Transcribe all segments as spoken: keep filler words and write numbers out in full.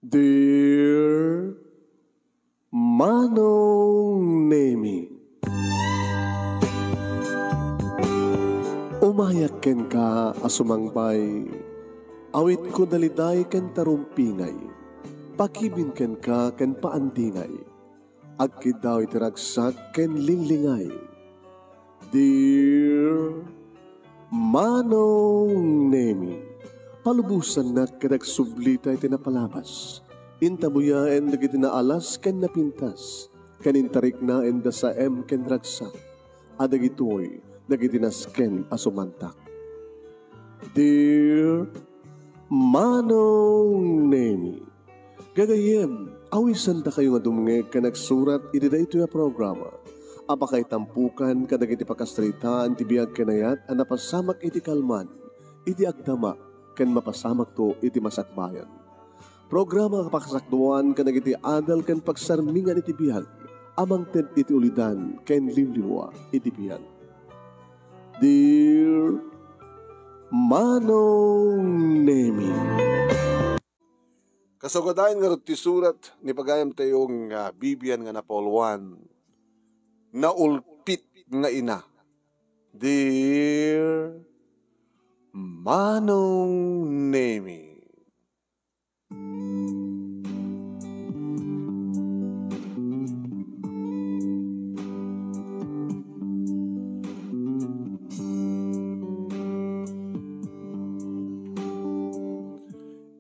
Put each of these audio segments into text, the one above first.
Dear Manong Nemi, umayak kenka a sumangbay, awitko daliday ken tarumpingay, pakibin kenka ken paandingay, agkiddaw iti ragsak ken linglingay. Dear Manong Nemi, palubosannak ket agsublita iti napalabas. Intabuyaen dagiti naalas ken napintas, ken intariknaen da saem ken ragsak, a dagitoy dagiti nasken a sumantak. Dear Manong Nemi, gagayyem, awisandakayo nga dumngeg ken agsurat iti daytoy a programa a pakaitampukan kadagiti pakasaritaan ti biag ken ayat a napasamak iti kalman, iti agdama, ken mapasamakto iti masakbayan. Programa a pakasakduan kadagiti adal ken pagsarmingan iti biag a mangted iti ulidan ken liwliwa iti biag. Dear Manong Nemi. Kasugadayen ngarud ti surat ni pagayamtayo nga Bibian nga napauloan, Naulpit nga Ina. Dear Manong Nemi.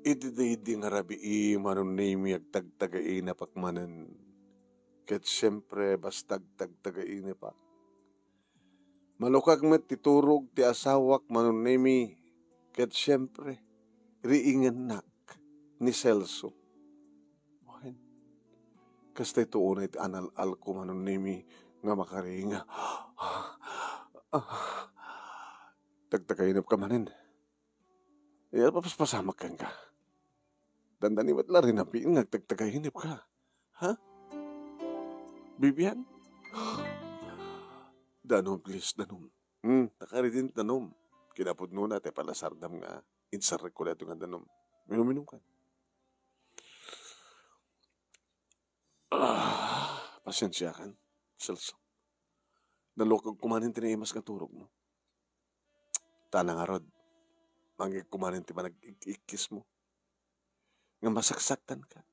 Iti daydi nga rabii, Manong Nemi, agtagtagainapak manen. Ket siempre, basta agtagtagainapak. Malukag met ti turog ti asawak, Manong Nemi, ket siempre, riingennak ni Celso. Wen, kasta ito unay ti anal-alko, Manong Nemi, nga makaringa. Tagtagainepka manen. Iya, papaspasamak kenka. Dandani met la rinapin nga agtagtagainepka. Ha? Bibian? Danum, please, danum. Hmm, nakaridin danum. Kinapudnona ti palasardam nga insarrekko daytoy nga danum. Minum-minum kan. Ah, pasiensiakan, Celso. Nalukag kumanen ti naimas nga turogmo. Tana ngarud, mangngeg kumanen ti panag-ik-ikkismo. Nga masaksaktanka.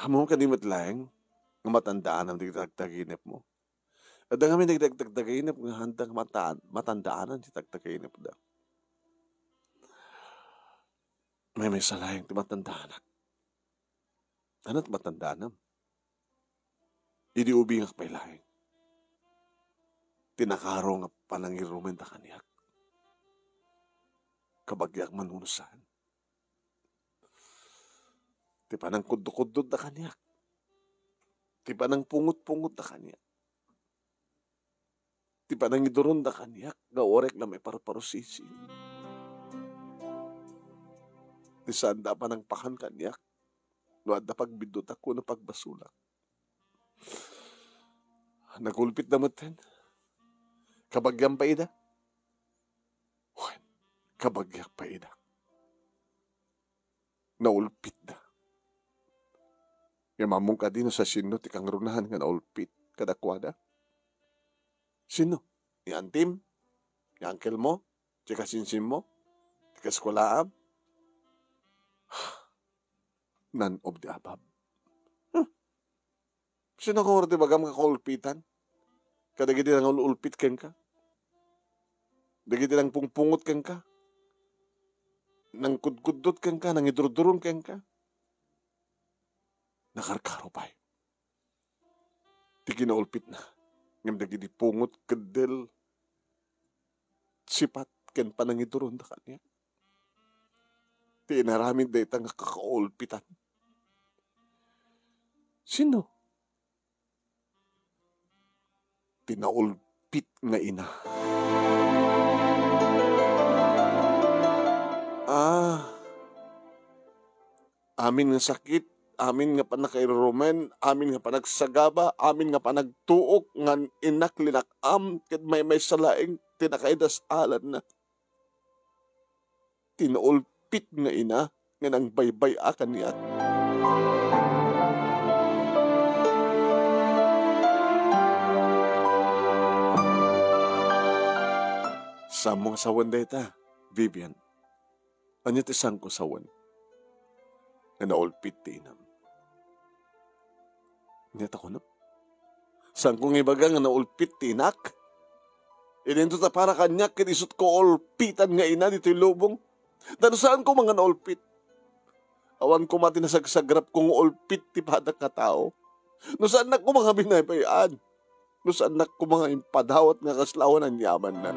Ammom kadi met laeng nga matandaanam ti tagtagainepmo. Adda ngamin dagiti agtagtagainep nga haanda nga matan-, matandaanan ti tagtagainepda. Maymaysa laeng ti matandaanak. Ania ti matandaanam? Idi ubingak pay laeng, ti nakaro nga panangirumenda kaniak. Kabagiak manunusan. Ti panangkuddokuddotda kaniak. Ti panangpungotpungotda kaniak. Ti panangiduronda kaniak nga uray la maiparuparusisi. Ti saanda a panangpakan kaniak no adda pagbiddutak wenno pagbasolak. Nagulpitda metten. Kabagiam pay ida. Wen, kabagiak pay ida. Naulpitda. Ngem ammom kadi no siasino ti kangrunahan nga naulpit kadakuada? Sino? Ni antim? Ni angkelmo? Ti kasinsinmo? Ti kaeskuelaam? None of the above. Huh? Sino nga uray ti bagam nga kaulpitan? Kadagiti nangul-ulpit kenka? Dagiti nangpungpungot kenka? Nangkudkuddot kenka? Nangidurdurom kenka? Nakarkaro pay ti kinaulpitna. Ngem dagiti pungot, keddel, sipat ken panangiduronda kaniak ti inaramid dayta nga kakaulpitan. Sino? Ti naulpit nga ina. Ah, amin nga sakit, amin nga pannakairurumen, amin nga panagsagaba, amin nga panagtuok nga innak linak-am ket maymaysa laeng ti nakaidas-alanna. Ti naulpit nga ina nga nangbaybay-a kaniak. Saanmo nga sawen dayta, Vivian? Ania ti saanko sawen? Nga naulpit ti inam. Ania ta kunam? Saanko nga ibaga nga naulpit ti inak? Idinto ta para kaniak ket isutko ulpitan nga ina ditoy lubong. Ta no saanko man nga naulpit, awan koma ti nasagsagrapko nga ulpit ti padak nga tao. No saannak koma nga binaybay-an, no saannak koma nga impadawat nga kasla awan aniamanna.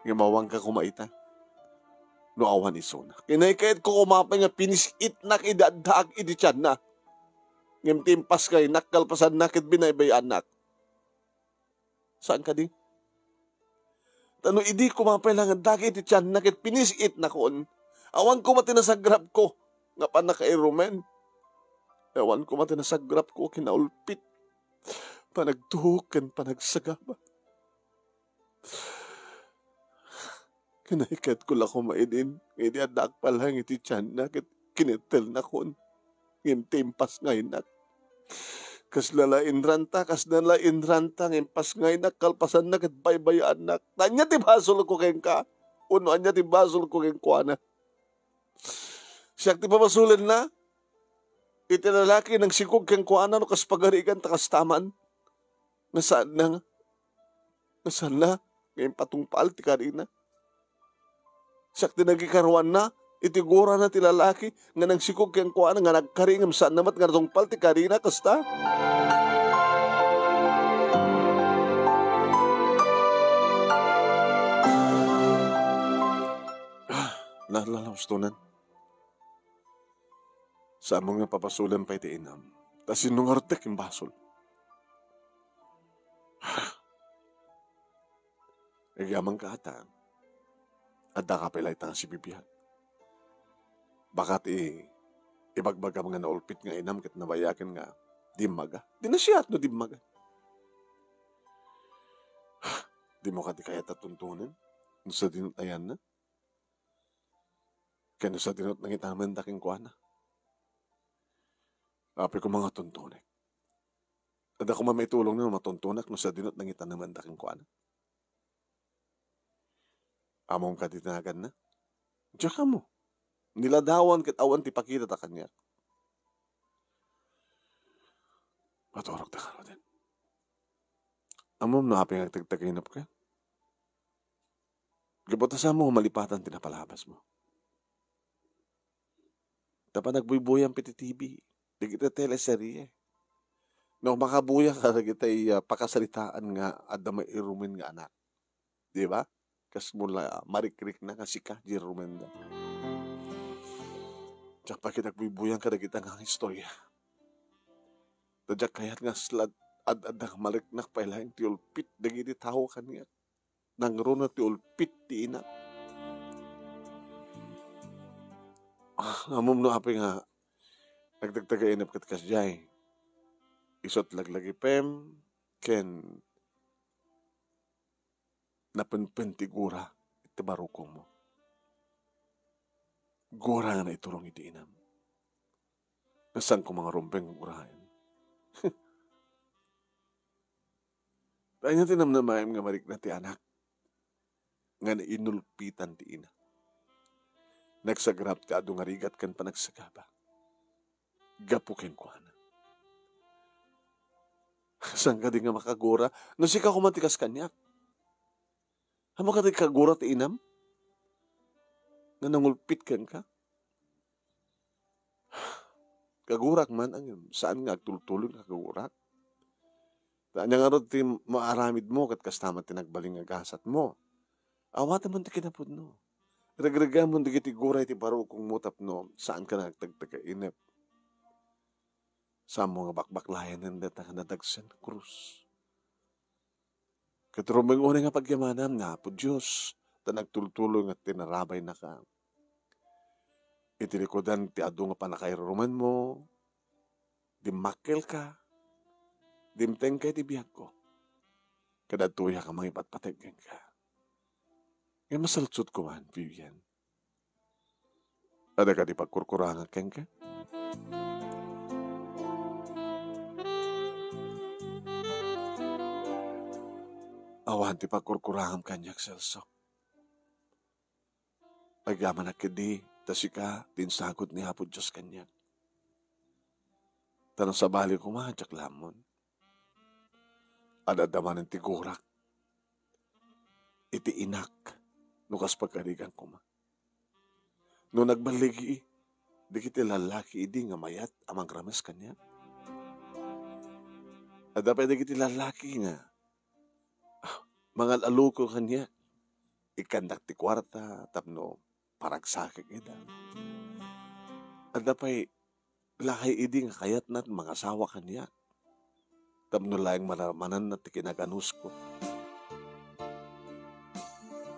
Ngem awanka koma ita, no awan isuna. Kinaykayatko koma pay nga pinis-itnak idi addaak iti tianna. Ngem ti impas nga inak, kalpasanna ket binaybay-annak. Saan kadi? Ta no idi koma pay la nga addaak iti tianna ket pinis-itnakon, awan koma ti nasagrapko nga pannakairumen. Awan koma ti nasagrapko a kinaulpit, panagtuok ken panagsagaba. Kinaykayatko la koma idin, nga idi addaak pay laeng iti tianna ket kinittelnakon, ngem ti impas nga inak, kasla la inranta, kasla la inranta nga impas nga inak, kalpasanna ket baybay-annak. Ta ania ti basolko kenka? Wenno ania ti basolko kenkuana? Siak ti pabasolenna? Iti lalaki nangsikog kenkuana no kas pagarigan ta kasta man? Nga saanna nga, nga saanna nga impatungpal ti karina? Siak ti nagikaruanna iti gurana ti lalaki nga nangsikog kenkuana nga nagkari ngem saanna met nga natungpal ti karina kasta? Ah, la-, la-, la-, ustonan. Saanmo nga pabasolen pay ti inam. Ta sino ngarud ti imbasol? Agyamankata, addaka pay layta nga sibibiag. Baka ti ibagbagam nga naulpit nga inam ket nabayagen nga dimmaga. Di nasiat no dimmaga. Dimo kadi kayat a tuntunen no sadino ti ayanna? Ken no sadino ti nangitamenda kenkuana? Apay koma nga tuntunek. Adda koma maitulongna no matuntunak no sadino ti nangitamenda kenkuana? Ammom kadi ti naganna? Diak ammo. Niladawan ket awan ti pakitata kaniak. Maturogta ngaruden. Ammom no apay nga agtagtagainepka? Gapu ta saanmo nga malipatan ti napalabasmo. Ta panagbuybuyam iti T V, dagiti teleserye. No makabuya kadagiti, ah, pakasaritaan nga adda mairumen nga anak. Di ba? Kasmo la marikrikna nga sika, di rumenda. Diak pay ket agbuybuyam kadagita nga istorya. Ta diak kayat nga sla-, ad-, adda nga mariknak pay laeng ti ulpit dagiti tao kaniak. Nangruna ti ulpit ti ina. Ah, ammom no apay nga nagtagtagainep ket kasdiay. Isut' laglagipem ken napenpen ti gura iti barukongmo. Gura nga naiturong iti inam. Nga saanko nga rumbeng nga guraen. Ania ti namnamaem nga marikna ti anak nga nainulpitan ti ina? Nagsagrap ti adu nga rigat ken panagsagaba gapu kenkuana. Saan kadi nga makagura no sika koma ti kas kaniak? Ammom kadi kagura ti inam nga nangulpit kenka? Kagurak man, ngem saan nga agtultuloy nga kagurak. Ta ania ngarud ti maaramidmo ket kasta met ti nagbalin nga gasatmo? Awatem ti kinapudno. Regregamon dagiti gura iti barukongmo tapno saanka nga agtagtagainep. Saanmo nga bakbaklayanen dayta nga nadagsen krus. Ket rumbeng unay nga pagyamanam nga Apo Dios, ta nagtultuloy nga tinarabaynaka. Iti likudan ti adu nga pannakairurumenmo, dimmakkelka, dimtengka iti biagko, ket adtoyak a mangipatpateg kenka. Nga masalsot ko man, Vivian. Adda kadi pagkurkurangak kenka? Awan ti pagkurkurangam kaniak, Celso. Agyamanak ketdi ta sika ti insagut ni Apo Dios kaniak. Ta no sabali koma, diak lammon. Ad-adda manen ti gurak iti inak no kas pagkarigan koma. No nagballigi dagiti lallaki idi nga mayat a mangrames kaniak, adda pay dagiti lallaki nga, ah, mangal-aluko kaniak. Ikkandak ti kuarta tapno paragsakek ida. Adda pay lakay idi nga kayatna ti mangasawa kaniak tapno laeng manarmananna ti kinaganusko.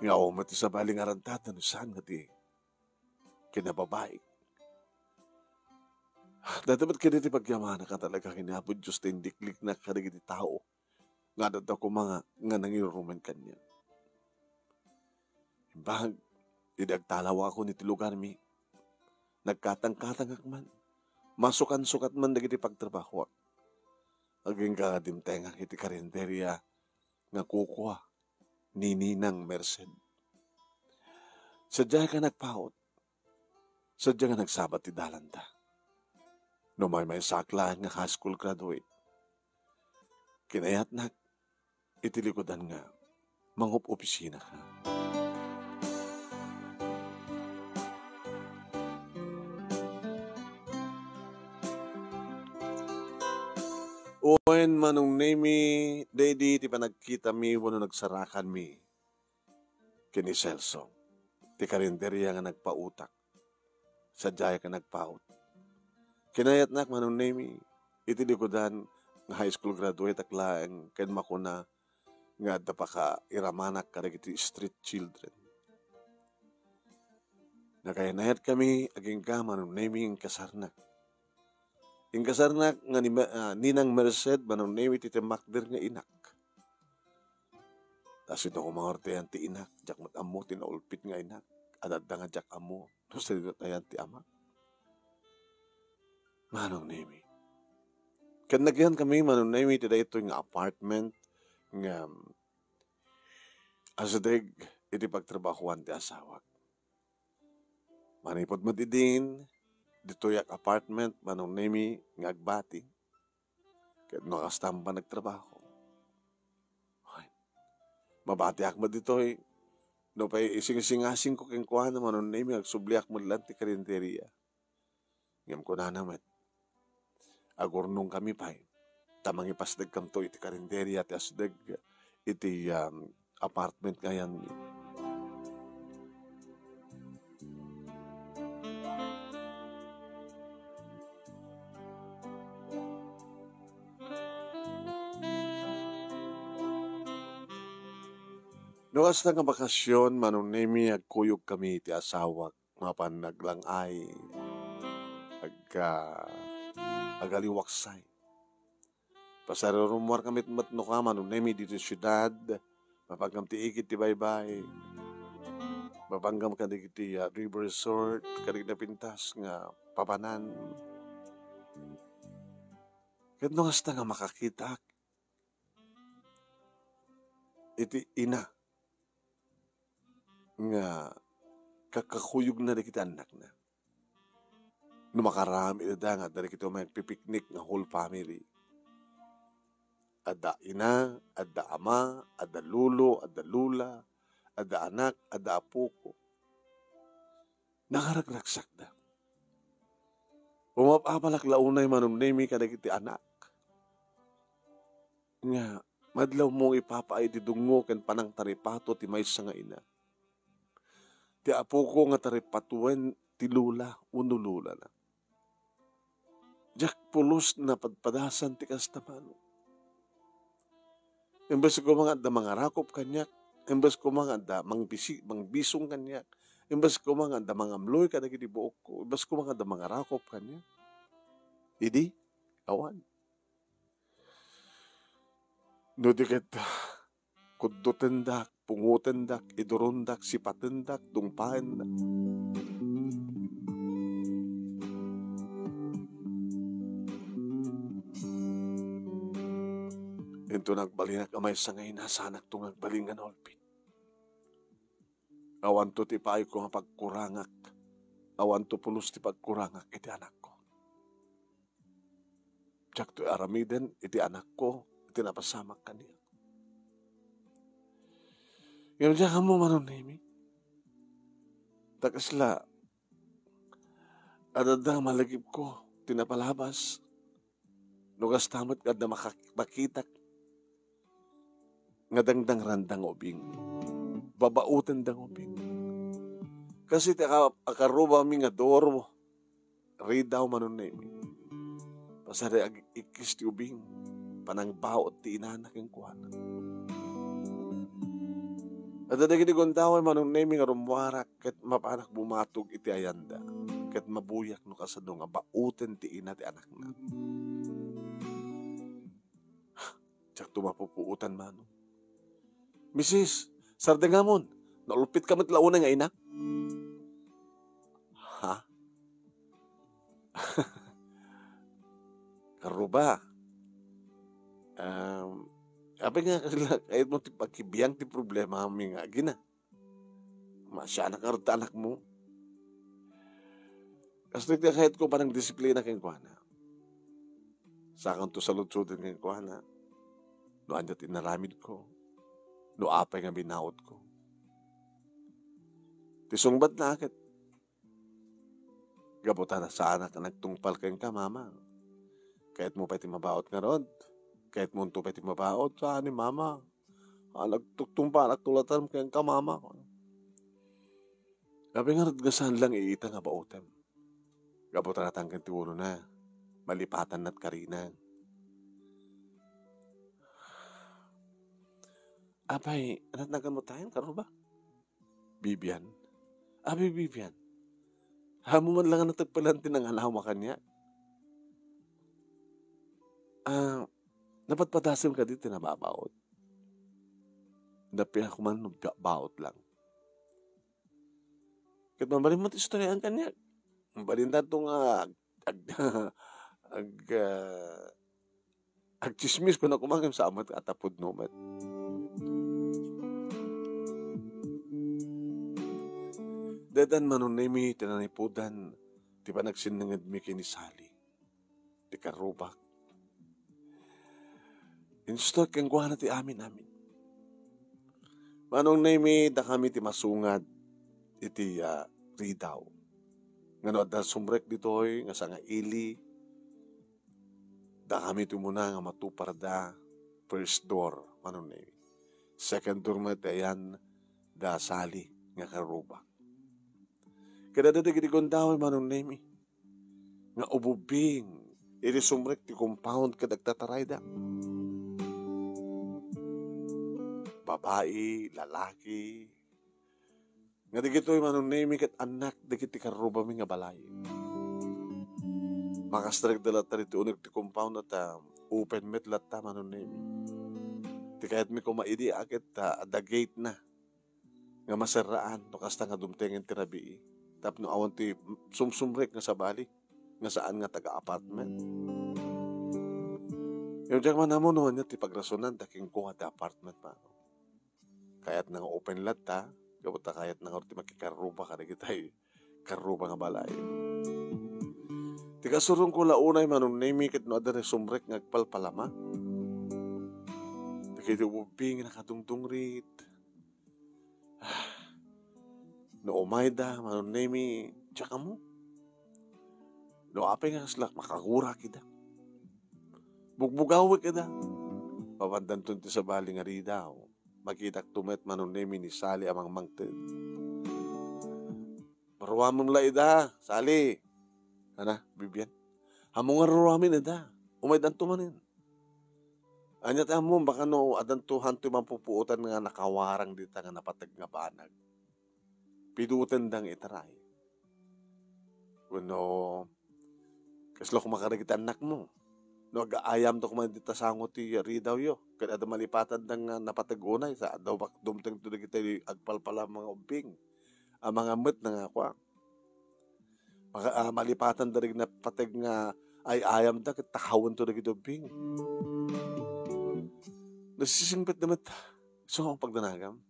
Nga awan met ti sabali nga arantada no saan nga ti kinababaik. Dayta met kadi ti pagyamanak a talaga ken ni Apo Dios ti indikliknak kadagiti tao nga adda koma nga, nga nangirurumen kaniak. Imbag, idi agtalawakon iti lugarmi, nagkatangkatangak man, masukansukat man dagiti pagtrabahoak. Agingga nga dimtengak iti karinderia nga kukua ni Ninang Merced. Sadiay ka nagpaut, sadiay nga nagsabat ti dalanta. No maymaysaak laeng nga high school graduate, kinayatnak iti likudan nga mangup-opisina ka. Wen, Manong Nemi, daydi ti panagkitami wenno nagsarakanmi ken ni Celso, ti karinderia nga nagpautak. Sadiay nga nagpaut. Kinayatnak, Manong Nemi, iti likudan nga high school graduate ak laeng ken makuna nga adda pakairamanak kadagiti street children. Nakainayatkami agingga, Manong Nemi, inkasarnak. Inkasarnak nga ni, ah, Ninang Merced, Manong Nemi, ti timmakder nga inak. Ta sino koma nga adda ti inak, diak met ammo ti naulpit nga inak. Adda nga diak ammo no sino ti ama. Manong Nemi. Ken nagyan kami, Manong Nemi, ti daytoy nga apartment nga, um, asideg iti pagtrabahoan ti asawak. Manipud met idin, ditoyak apartment, Manong Nemi, nga agbati. Ket no kasta met nagtrabaho. Ay, mabatiak met ditoy. No pay isingsingasingko kenkuana, Manong Nemi, agsubliak met laeng ti karinderia. Ngem kunana met, agurnongkami pay, ta mangipasdegkanto iti karinderia ti asdeg iti, um, apartment nga ayanmi. No kasta nga bakasion, Manong Nemi, agkuyogkami iti asawak. Mapan naglang-ay, agka-, agaliwaksay. Pasarurumuarkami met no kasta, Manong Nemi, ditoy siudad, mapanggam ti igid ti baybay, mapanggam kadagiti, ah, river resort, kadagiti napintas nga pabanan. Ket no kasta nga makakitaak iti ina nga kakkakuyogna dagiti annakna. No makaram ida nga adda dagiti umay agpipiknik nga whole family. Adda ina, adda ama, adda lolo, adda lola, adda anak, adda apuko. Nakaragragsakda. Umap-apalak la unay, Manong Nemi, kadagiti anak nga madlawmo nga ipapaay ti dungngo ken panangtaripato ti maysa nga ina. Ti apoko nga taripatoen ti lola wenno lolana. Diak pulos napadpadasan ti kasta, Manong. Imbes koma nga adda mangarakop kaniak, imbes koma nga adda mangbisi-, mangbisong kaniak, imbes koma nga adda mangamloy kadagiti buokko, imbes koma nga adda mangarakop kaniak. Idi, awan. No di ket, kuddotendak Pungotendak, idurondak, sipatendak, tungpaendak. Inton agbalinak a maysa nga ina, saanakto nga agbalin nga naulpit. Awanto ti ipaayko nga pagkurangak. Awanto pulos ti pagkurangak iti anakko. Diakto aramiden iti anakko, iti napasamak kaniak. Ngem diak ammo, Manong Nemi. Ta kasla, adda nga malagipko ti napalabas. No kasta met nga adda makak-, makitak nga dangdangranda nga ubing. Babaoten da nga ubing. Kas iti aka-, akarrubami nga duro, ridaw, Manong Nemi. Pasada ag-ikkis ti ubing, panangbaot ti inana kenkuana. Adda dagiti gundaway, Manong Nemi, nga rummuarak ket mapanak bumatog iti ayanda, ket mabuyak no kasano nga baoten ti ina ti anakna. Diakto mapupuotan, Manong. Misis, sardengamon, naulpitka met la unay nga ina? Ha? Karuba. Um, apay nga, kayatmo ti pagkibiang ti problemami nga agina? Masianak ngarud ta anakmo. Kastoy ti kayatko panangdisiplina kenkuana. Sakanto saludsoden kenkuana no ania ti inaramidko, no apay nga binaotko. Ti sungbatna ket, gapu ta saanak a nagtungpal kenka, Mama. Kayatmo pay ti mabaot ngarud? Kayatmonto pay ti mabaot? Saan ni Mama. Ah, nagtungpalakto latta kenka, Mama. Apay ngarud nga saan lang ita nga baotem? Gapu ta natangken ti ulona, malipatannat karina. Apay, anat nagan mo tayen, Karuba? Bibian. Abi, Bibian. Amo man lang a natagpalan ti nanganawma kaniak. Ah, napadpadasem kadi ti nababaot? Napiak man no ba-, baot lang. Ket mabalin mo ti istoryaen kaniak. Mabalin tanto nga ag-, ag-, ag-, ah, agtsismis ko na kuman, ngem saan met a tapudno met. Daytan, Manong Nemi, ti nanipudan ti panagsennengedmi ken ni Sally, ti karrubak. Instor kenkuana ti amin-amin. Manong Nemi, dakami ti masungad iti, ah, ridaw. Nga no adda sumrek ditoy nga sangaili, dakami ti umuna nga matuparda first door, Manong Nemi. Second door met ti ayan da Sally nga karrubak. Ket adda dagiti gundaway, Manong Nemi, nga ububbing iti sumrek ti compound ket agtatarayda. Babai, lalaki, nga dagitoy, Manong Nemi, ket annak dagiti karrubami nga balay. Makastrek da latta ditoy uneg ti compound, ta open met latta, Manong Nemi. Ti kayatmi koma idi a ket, ah, adda gate na nga maserraan no kasta nga dumtengen ti rabii, tapno awan ti sumsumrek nga sabali nga saan nga taga-apartment. Ngem diak man ammo no ania ti pagrasonan ta kenkuana ti apartment, Manong. Kayatna nga open latta, gapu ta kayatna ngarud ti makikarruba kadagitay karruba nga balay. Ti kasurongko la unay, Manong Nemi, ket no adda sumrek nga agpalpalama dagiti ububbing nga nakadungdungrit. No umayda, Manong Nemi, diak ammo no apay nga kasla makagurak ida. Bugbugawek ida. Mapandanton ti sabali nga ridaw. Makitakto met, Manong Nemi, ni Sally a mangmangted. Ruamem la ida, Sally. Ana, Bibian. Ammom nga ruamin ida. Umaydanto manen. Ania ti ammom, baka no addanto hantoy mampupuotan nga nakawarang dita nga napateg nga banag. Pidutenda nga itaray. Wenno, kasla koma kadagiti annakmo. No, agaayamda koma iti tasango ti ridawyo. Ket adda malipatanda nga napateg unay, sa adda bak-, dumtengto dagiti agpalpalama nga ubbing. A, mangammet na nga kua. Maka-, ah, malipatanda dagiti napateg nga ay-ayamda ket takawento dagiti ubbing. Nasisingpetda met. Isu nga pagdanagam.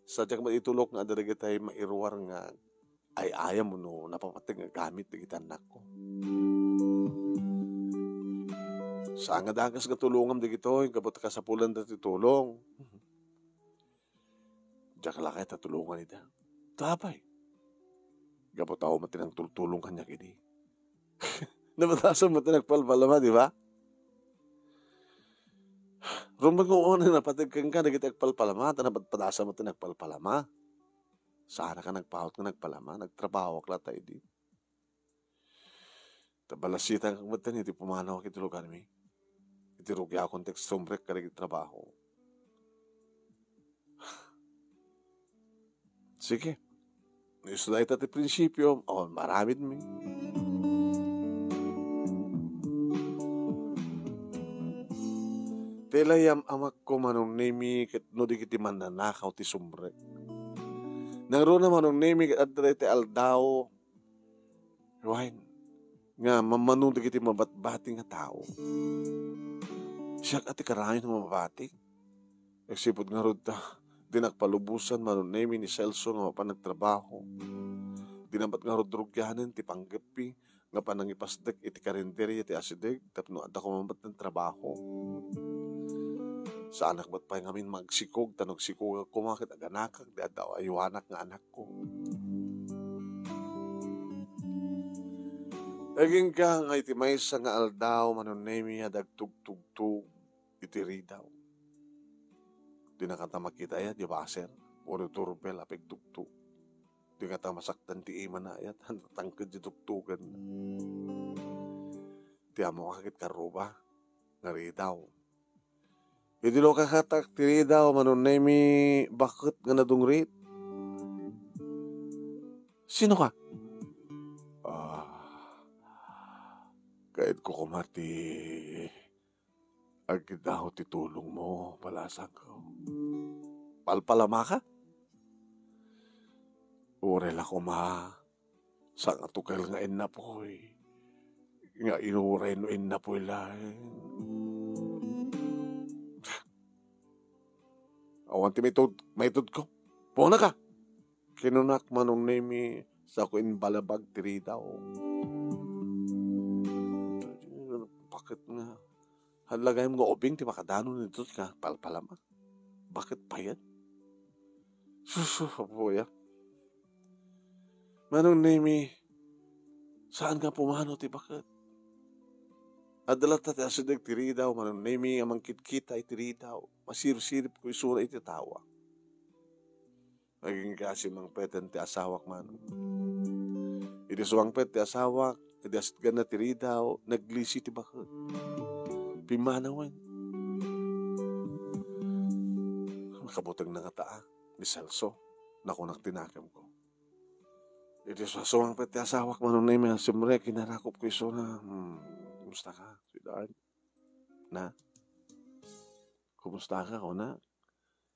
Sadiak met itulok nga adda dagiti mairuar nga ay-ayam wenno napapateg nga gamit dagiti annakko. Saan nga dakes nga tulongam dagitoy, gapu ta kasapulanda ti tulong. Diak la kayat a tulongan ida. Ta apay? Gapu ta awan met ti nangtultulong kaniak idi. Napadasam met ti nagpalpalama, di ba? Rumbeng nga unay napateg kenka dagiti agpalpalama, ta napadpadasam met ti nagpalpalama. Saan a ka nagpaut nga nagpalama, nagtrabahok la ta idi. Ta balasitak met iti pumanawak iti lugarmi. Iti rugiakon ti agsumrek kadagiti trabaho. Sige. No isu dayta ti prinsipio, awan maaramidmi. Ti layam-amakko, Manong Nemi, ket no dagiti mannanakaw ti sumrek. Nangruna, Manong Nemi, ket adda dayta aldaw, wen, nga mamano dagiti mabatbati nga tao. Siak a ti karayo nga mabati. Agsipud ngarud ta, dinak palubosan, Manong Nemi, ni Celso nga mapan nagtrabaho. Dinak met ngarud rugianen ti panggeppi nga panangipasdek iti karinderia ti asideg tapno adda koma met ti trabaho. Saanak met pay ngamin mangsikog, ta no agsikogak koma ket aganakak ti adda aywanak nga anakko. Agingga nga iti maysa nga aldaw, Manong Nemi, a dagtugtugtog iti ridaw. Dinaka ta makita aya di baser, wenno durbel a pigtugtog. Dinaka ta masaktan ti imana aya, ta natangked ti tugtogan. Ti ammoka ket karruba nga ridaw. Idi lukatak ti ridaw, Manong Nemi, baket nga nadungrit. Sino ka? Ah, kaedko koma ti agdaw ti tulong mo, palasangko. Palpalama ka? Uray la koma, saan a tukel nga innapoy. Nga inuray no innapoy laeng. Awan ti maitud-, maitudko. Puona ka. Kinunak, Manong Nemi, sako imbalabag ti ridaw. Baket nga. Haan la gayam nga ubing ti makadanon ditoy nga palpalama. Baket pay aya? Sus, sus, apo aya. Manong Nemi, saan nga pumanaw ti baket? Adda latta ti asideg ti ridaw, Manong Nemi, nga mangkitkita iti ridaw. Masirsiripko isuna iti tawak. Agingga a simmangpeten ti asawak, Manong. Idi sumangpet ti asawak, idi asitganna ti ridaw, naglisi ti baket. Pimmanawen. Makabutengna ngata a ni Celso, nakunak ti nakemko. Idi sumangpet ti asawak, Manong Nemi, a simrek, kinarakopko isuna, "Hmm, kumusta ka, sweetheart? Na? Kumusta ka, kuna?"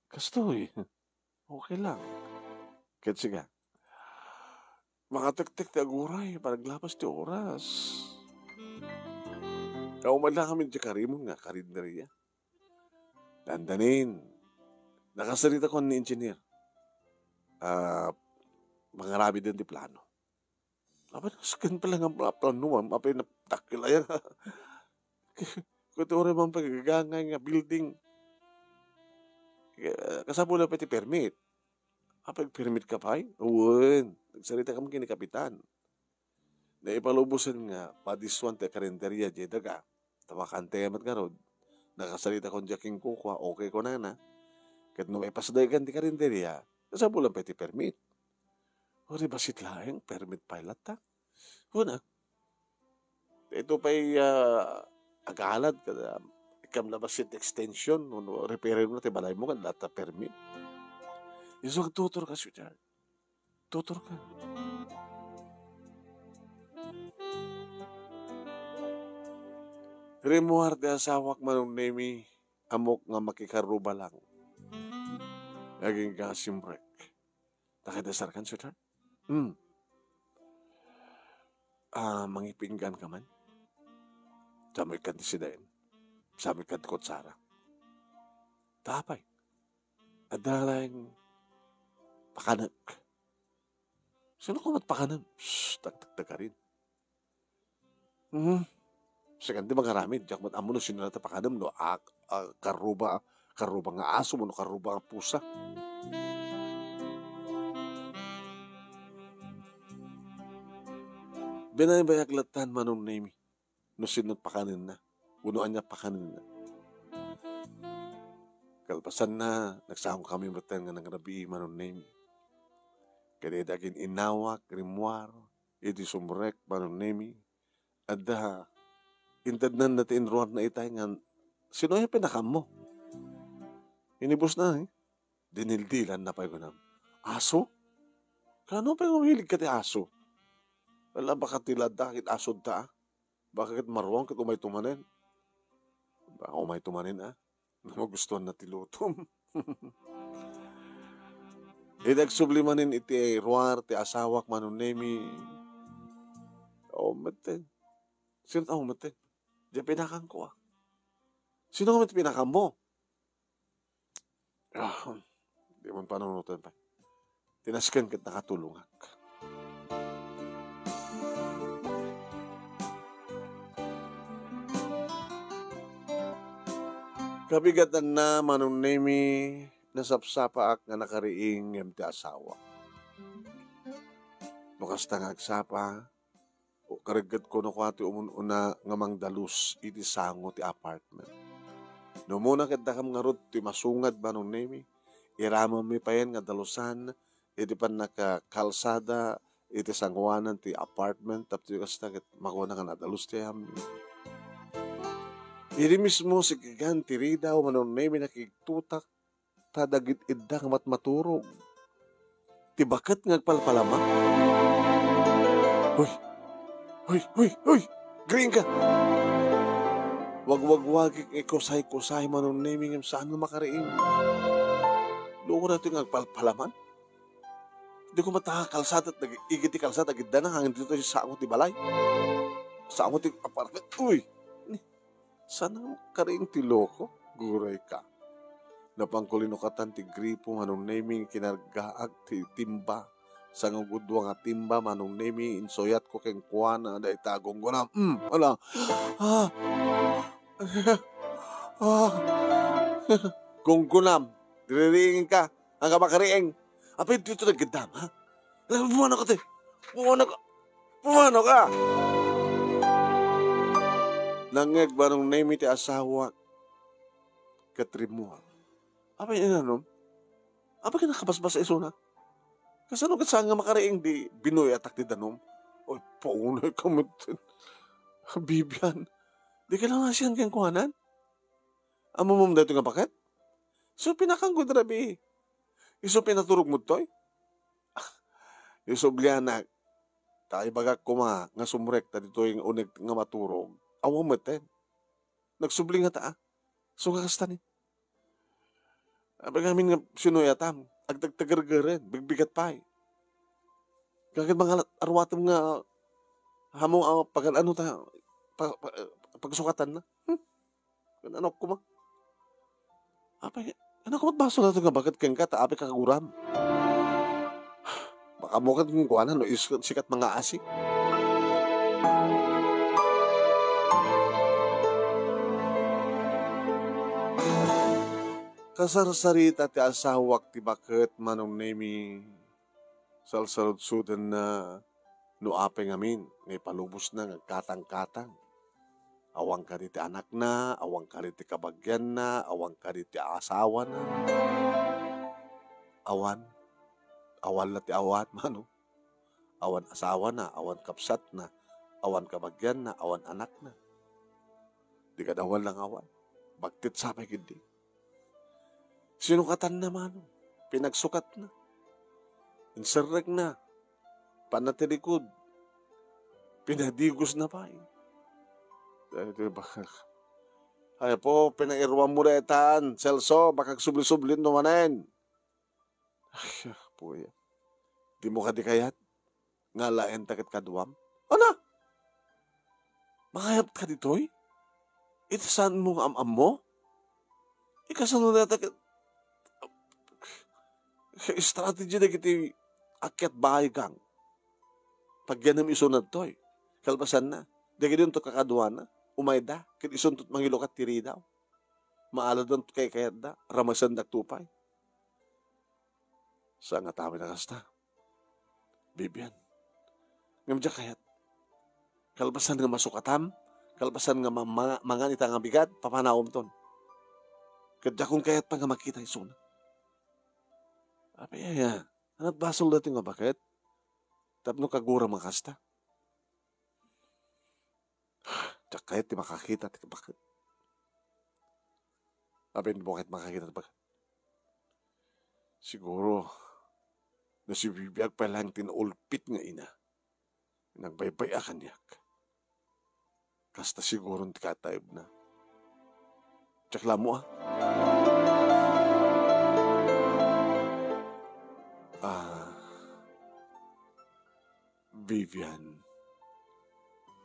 "Kastoy, okay lang." Ket siak, makatektek ti aguray, panaglabas ti oras. Awan man lang kami di karimon nga karinderia. Dandanin, nakasaritakon ni engineer. Ah, mangaramiden ti plano. Apay, nasken pala nga pla-, plano, ma'am. Apay, napdakkel aya nga. Kuto, uray man pagagangay nga building. Eh, kasapulan pay ti permit. Apay, permit ka pay? Wen, nagsarita kami ken ni kapitan. Naipalubosan nga, padiswan ti karinderia, diay daga. Ta makantay met ngarud. Nakasaritakon diay kenkuana, okay kunana. Ket no maipasdaykan ti karinderia, kasapulan pay ti permit. Uray bassit laeng, permit pay latta. Kuna, ito pay, ah, agalad, kada, ikam la bassit extension, no, no, repair na ti balaymo, kada latta permit. Isu agtuturka, sweetheart. Tuturka. Rimmuar ti asawak, Manong Nemi, ammok nga makikarruba lang. Agingga simrek. Nakadesarkan, sweetheart? Hmm. Ah, mangipinggan ka man? Saan mo ikkan ti sidain? Saan mo ikkan ti kutsara? Ta apay? Adda laeng pakanek. Sino ko met pakanem? Shh, tagtagtagarin. Hmm. Saan ti mangaramid? Diak met ammo no sino ti pakanem, no ak-, a, karruba, karruba nga aso, wenno karruba nga pusa. Binaybay-ak latta, Manong Nemi, no sino pakanenna, wenno ania pakanenna. Kalpasanna, nagsangokami metten nga nangrabii, Manong Nemi. Ket dagiti innawak, rimmuar, iti sumrek, Manong Nemi, adda, intednanna ti inruarna itay nga, "Sino aya pinakammo?" Inibusna, eh. Dinildilanna pay kunam, "Aso? Kaano pay nga mahilig ka ti aso? Ala, baka ti ladda ket asodta, ah. Baka ket maruang ket umayto manen." Baka umayto manen, ah. Magustuanna ti lutom. Idi agsubli manen iti ruar ti asawak, Manong Nemi, awan metten. Sino ti awan metten? Diay pinakanko, ah. Sino nga met pinakammo? Ah, di man panunoten pay. Ti nasken ket nakatulongak. Kabigatanna, Manong Nemi, nasapsapaak nga nakariing ngem ti asawa. No kasta nga agsapa, o, kareggetko no kua ti umun-una nga mangdalus iti sango ti apartment. No umuna ket dakam ngarud ti masungad, Manong Nemi, iramammi payen nga dalusan iti pannakakalsada iti sangoanan ti apartment, tapno kasta ket makuna nga nadalus ti ayanmi. Idi mismo sikigan ti ridaw, Manong Nemi, nakigtutak ta dagit-idda nga matmaturog. Ti baket nga agpalpalama. Hoy! Hoy! Hoy! Hoy! Agriingka! Wagwagwagik, ikusay-kusay, Manong Nemi, ngem saan nga makariing. Luko daytoy nga agpalpalaman. Di ko mataha kalsada, nag-igid ti kalsada, agidda na, hangin ditoy sango ti balay. Sango ti apartment. Uy! Ni, saan nga kariing ti loko? Guray ka. Napanko linukatan ti gripo, Manong Nemi, kinargaak ti timba. Sango gudua nga timba, Manong Nemi, insuyatko kenkuana dayta gunggunam. Mm, ala. Ah. Ah. Gunggunam. Diririingin ka. Ang ka makariing. Apay, dito nagdam, ha? Alam, pumanaw ka, te. Pumanaw ka. Pumanaw ka. Nangngeg, Manong Nemi, ti asawa ket rimmuar. Apay, inanom? Apay, nakabasbas isuna? Kasano ket saan nga makariing di binuyatak ti danum? Oy, paunay ka met. Bibian, di ka lang asian kenkuanan? Ammom daytoy nga baket? Isu pinakangko idi rabii. Isu pinaturogmo ditoy? Isublianak, ta ibagak koma nga sumrekta ditoy nga uneg nga maturog. Awan metten. Nagsubli ngata, ah. Isu nga kasta ni. Apay ngamin nga sinuyatam, agtagtagergeren, bigbigat pay. Kagid mangalat, arwatem nga, hamo, ah, pagan-ano ta, pa, pa, pagsukatanna. Hmm? Kan ano ko ma? Apay, ano ko, baso na to nga baket kenka, ta apay kakaguram. Baka mo ket kuana no is-, sikat mangaasi. Kasarsarita ti asawak ti baket, Manong Nemi. Salsaludsodenna no apay ngamin nga ipalubosna nga agkatangkatang. Awan kadi ti anakna, awan kadi ti kabagianna, awan kadi ti asawana. Awan, awan la ti awan, mano. Awan asawana, awan kabsatna, awan kabagianna, awan anakna. Di kad awan lang awan. Bagtit sapay ketdi. Sinukatanna, mano. Pinagsukatna. Inserrekna. Panna ti likod. Pinadigosna pay. Daytoy ba-, Ay po, pinairuanmo daytan, Celso, baka agsubli-subli no manen. Ay, apo, ya. Dimo kadi kayat nga alaenta ket kaduam? Ana? Mangayabka ditoy? Ita saanmo nga am-ammo? Ikasano dayta ket, ket strategy dagiti akyat bahay gang? Pagyanem isuna ditoy. Kalpasanna, dagidinto kakaduana, umayda, ket isunto mangilukat ti ridaw. Maaladanto kaykayatda, ramasendak to pay. Saan nga tawen a kasta, Vivian. Ngem diak kayat. Kalpasan nga masukatam, kalpasan nga ma-, ma-, mangan ita nga bigat, papanawemton. Ket diakon kayat pay nga makita isuna. Apay aya, ania't basol daytoy nga baket? Tapno kaguram a kasta. Diak kayat ti makakita ti baket. Apay dimo kayat makakita ti baket? Siguro, nasibibiag pay laeng ti naulpit nga ina. Nagbaybay-a kaniak. Kasta siguron ti kataebna. Diak la ammo, a. Ah, Vivian.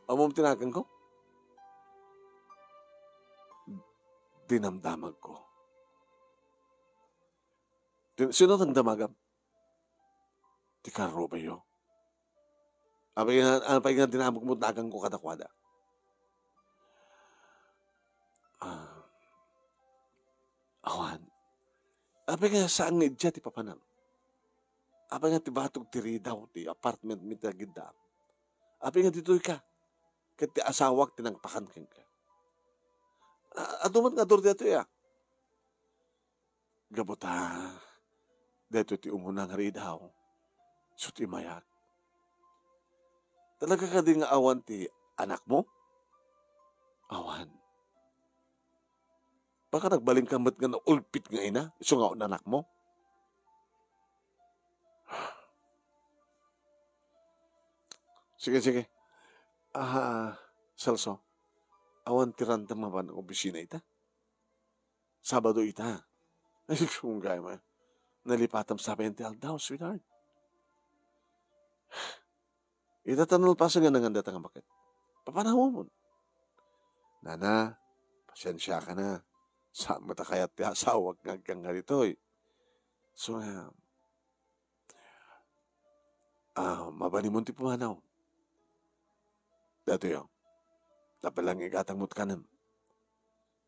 Ammom ti naganko? Dinamdamagko. Din-, sino ti damagam? Ti karrubayo. Apay nga, apay nga dinamagmo ti naganko kadakuada? Ah, awan. Apay nga saan nga idiay ti papanam? Apay nga ti batog ti ridaw ti apartment mi ti agiddaam? Apay nga ditoy ka? Ket ti asawak ti nangpakan kenka. A-, adu met nga ador daytoy, a. Gapu ta, daytoy ti umuna nga ridaw, isu ti imayak. Talaga kadi nga awan ti anakmo? Awan. Baka nagbalinka met nga naulpit nga ina, isu nga awan anakmo? Sige, sige. Ah, Celso, awan ti randam nga ban opisina ita? Sabado ita. Ay, sungay man. Nalipatam sa ti aldaw, sweetheart. Ita ta nalpasen nga nangan dayta nga baket. Papanawemon. Nana, pasensiaka na. Saan met a kayat ti asawak nga agkangga ditoy? So, nga, ah, mabalinmon ti pumanaw. Daytoy, a. Tapno lang igatangmo ti kanem.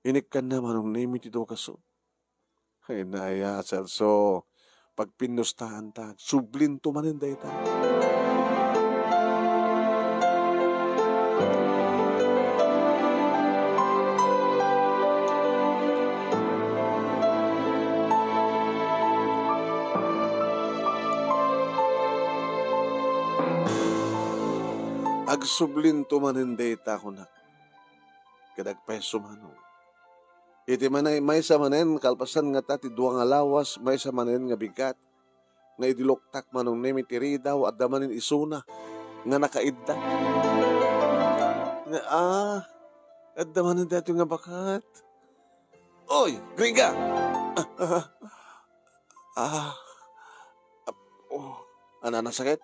Inikkanna Manong Nemi ti dua kaso. Ay, naya, Celso. Pagpinnustaanta, sublinto manen dayta. Agsublinto manen dayta, kunak. Ket agpayso, Manong. Iti manay-, maysa manen, kalpasan ngata ti dua nga lawas, maysa manen nga bigat, nga idi luktak, Manong Nemi, ti ridaw, adda manen isuna nga nakaidda. Nga, ah, adda manen daytoy nga baket. Oy, Gringa! Ah, ah, ah, ap-, oh, anana sakit?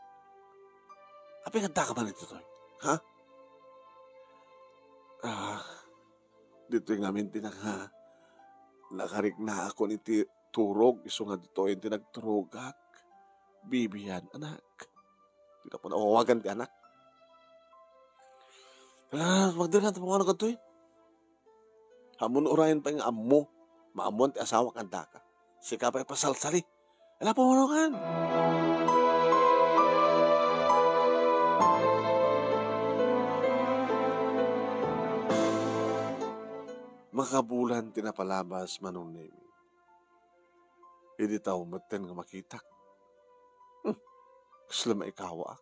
Apay nga addaka manen ditoy? Ha? Ah, ditoy ngamin ti naka-, nakariknaakon iti turog, isu nga ditoy ti nagturogak. Bibian, anak. Dina ko naawagan ti anak. Ah, magdala ka, tapos ano kadtoy? Ammon urayen pay nga ammo, maammoan ti asawak nga addaka. Sika pay pasalsali. Ala, pumulukan! Makabulan ti napalabas, Manong Nemi. Idi tao metten nga makitak. Hmm, kasla maikawaak.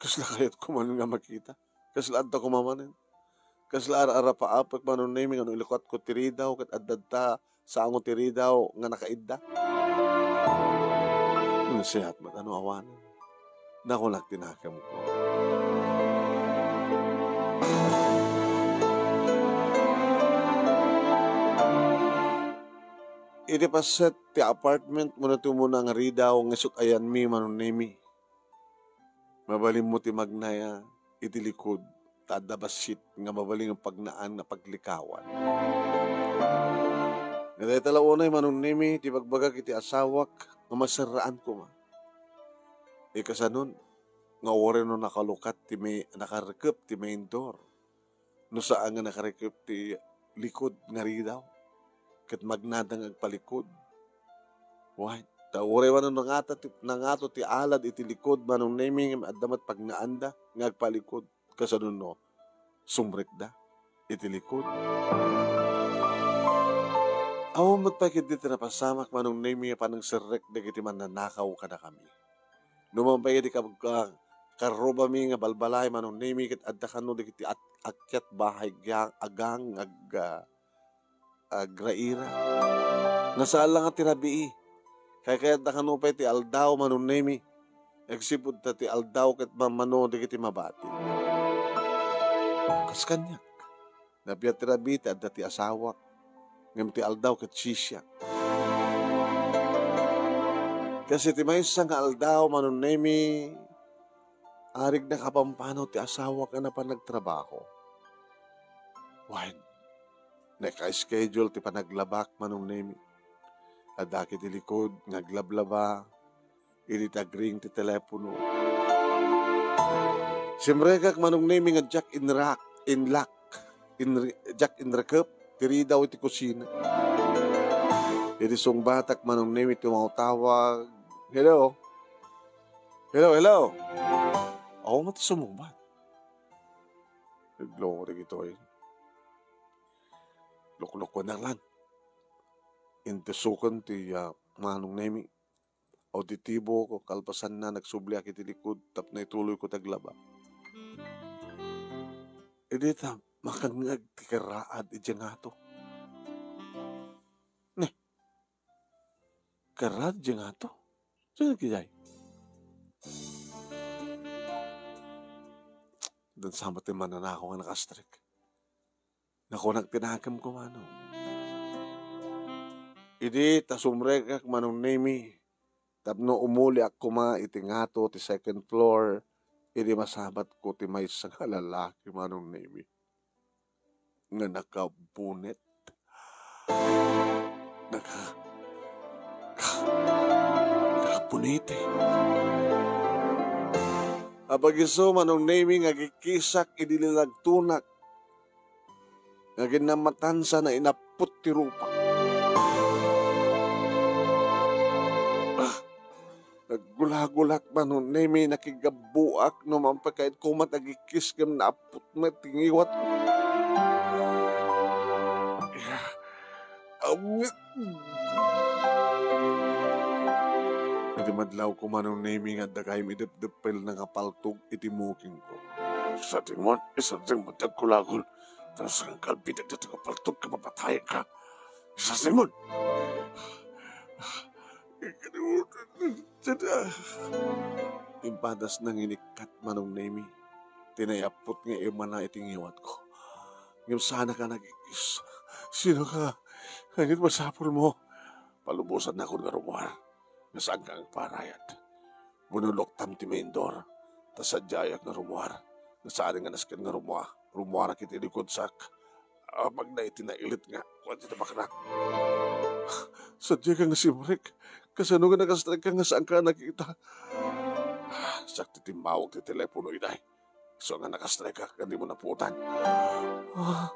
Kasla kayatko manen nga makita. Kasla adda koma manen. Kasla ar-arapaapek, Manong Nemi, nga no ilukatko ti ridaw, ket adda ta sango ti ridaw nga nakaidda. Nasayaat met a no awanen. Nakunak ti nakemko. Iti paset ti apartment mo, no ti umuna nga ridaw nga isut-ayanmi, Manong Nemi, mabalinmo ti magnaya iti likod, ta adda bassit nga mabalin nga pagnaan nga paglikawan. Nga dayta la unay, Manong Nemi, ti ibagbagak iti asawak nga maserraan koma. Ikasanon, nga uray no nakalukat ti may, nakarekep ti main door, no saan nga nakarekep ti likod nga ridaw, ket magnada nga agpalikod. Wen, ta uray wano nangato ti, nangato ti alad iti likod, Manong Nemi, nga adda met pagnaanda nga agpalikod, kasano no sumrekda iti likod. Awan met pay ketdi ti napasamak, Manong Nemi, a panangserrek dagiti mannanakaw kadakami. Numan pay idi kab-, ka-, karrubami nga balbalay, Manong Nemi, ket adda kano dagiti at-, akyat bahay ga-, agang ag-, ah, agraira. Nga saan la nga ti rabii. Kaykayatda kano pay ti aldaw, Manong Nemi. Agsipud ta ti aldaw ket mammano dagiti mabati. Kas kaniak. Nabiat ti rabii ta adda ti asawak, ngem ti aldaw ket siak. Kas iti maysa nga aldaw, Manong Nemi, arig nakapampanaw ti asawak a napan nagtrabaho. Wen, naka-schedule ti panaglabak, Manong Nemi. Adda ket ti likod nga aglablaba, idi nagring ti telepono. Simrekak, Manong Nemi, nga diak inrak, inlak, inri-, diak inrekep ti ridaw iti kusina. Idi sungbatak, Manong Nemi, tumawtawag. "Hello? Hello, hello?" Awan met ti sumungbat. Nagloko dagitoy. Luklukunak lang. Intusoken ti, ah, Manong Nemi. Auditibo ko, kalpasanna, nagsubliak iti likod tapno ituloy ko ti aglaba. Idi ta, makangngeg ti karraad idiay ngato. Ne, karraad idiay ngato? Sino kayay? Dan sama ti mananakaw nga nakastrek. Nakunak ti nakemko, Manong. Idi ta sumrekak, Manong Nemi, tapno umuliak koma iti ngato ti second floor, idi masabatko ti maysa nga lalaki, Manong Nemi, nga nakabunet. Naka-, ka-, nakabunete. Apag-isu, Manong Nemi, nga agikkisak idi linagtonak nga ginammatansa nga inapput ti rupak. Ah, naggulagulak, Manong Nemi, nakigabbuak, no mampaikayat koma ti agikis ngem naapput met ti ngiwat. Ammit. Iti madlaw ko, Manong Nemi, nga adda kaymi idepdeppel nga paltog iti mukingko. Sa Dimon, isardengmo ti agkulagul. Tapno saan kalbitek daytoy nga paltog ket mapatayenka. Sa Dimon! Impadas nanginikkat, Manong Nemi, ti naiapput nga imana iti ngiwatko. Ngem saanka nagikis. Sinoka? Ania ti masapulmo? Palubosannakon nga rummuar, nga saanka nga agparayat. Bunuloktam ti main door, ta sadiayak nga rummuar, nga saan nga nasken nga rummuar, rummuarak iti likod sak. Apagna iti nailit nga kuan ti tabaknak. Sadiaka nga simrek, kasano nga nakastrekka nga saanka a nakita? Sak ti timmawag ti telepono, itay. Isu nga nakastrekka ken dimo napuotan. Ah.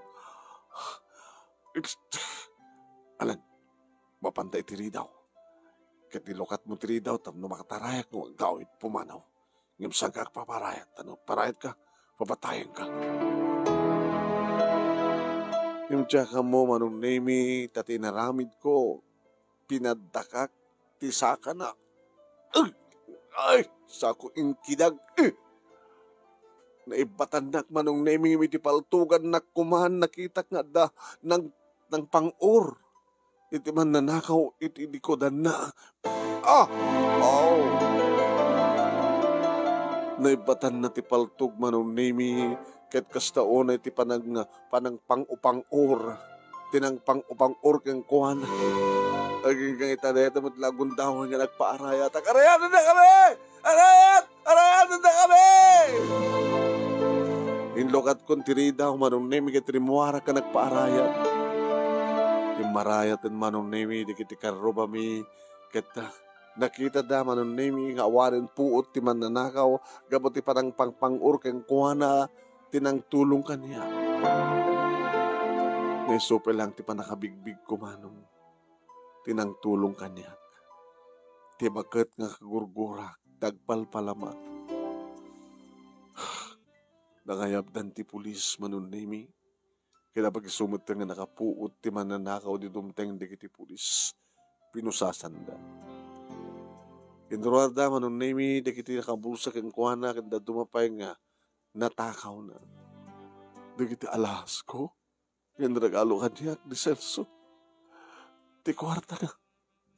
Alan, mapanta iti ridaw. Ket ilukatmo ti ridaw tapno makatarayak no agawid pumanaw. Ngem saanka agpaparayat, ta no agparayatka, papatayenka. Ngem diak ammo, Manong Nemi, ta ti inaramidko, pinaddakak ti sakana. Ugh! Ay, saanko inkidag. Eh! Naibbatannak, Manong Nemi, ngem iti paltogannak koma, nakitak nga adda nang-, nangpang-or iti mannanakaw iti likudanna. Ah! Aw! Naibbatanna ti paltog, Manong Nemi, ket kasta unay ti panang-, panangpang-upang-or, ti nangpang-upang-or kenkuana. Agingga ita dayta met la a gundaway nga nagpaarayat. Arayatendakami! Arayat! Arayatendakami! Inlukatkon ti ridaw, Manong Nemi, ket rimmuarak nga nagpaarayat. Immarayaten, Manong Nemi, dagiti karrubami, ket, ah, nakitada, Manong Nemi, nga awanen puot ti mannanakaw gapu ti panangpangpang-or kenkuana ti nangtulong kaniak. Nga isu pay laeng ti pannakabigbigko, Manong, ti nangtulong kaniak. Ti baket nga kagurgurak, ti agpalpalama. Nangayabdan ti pulis, Manong Nemi. Ket apay, isu met nga nakapuot ti mannanakaw idi dumteng dagiti pulis, pinusasanda. Inruarda, Manong Nemi, dagiti nakabulsa kenkuana, ket dadduma pay nga natakawna. Dagiti alhasko nga inregalo kaniak ni Celso. Ti kuarta nga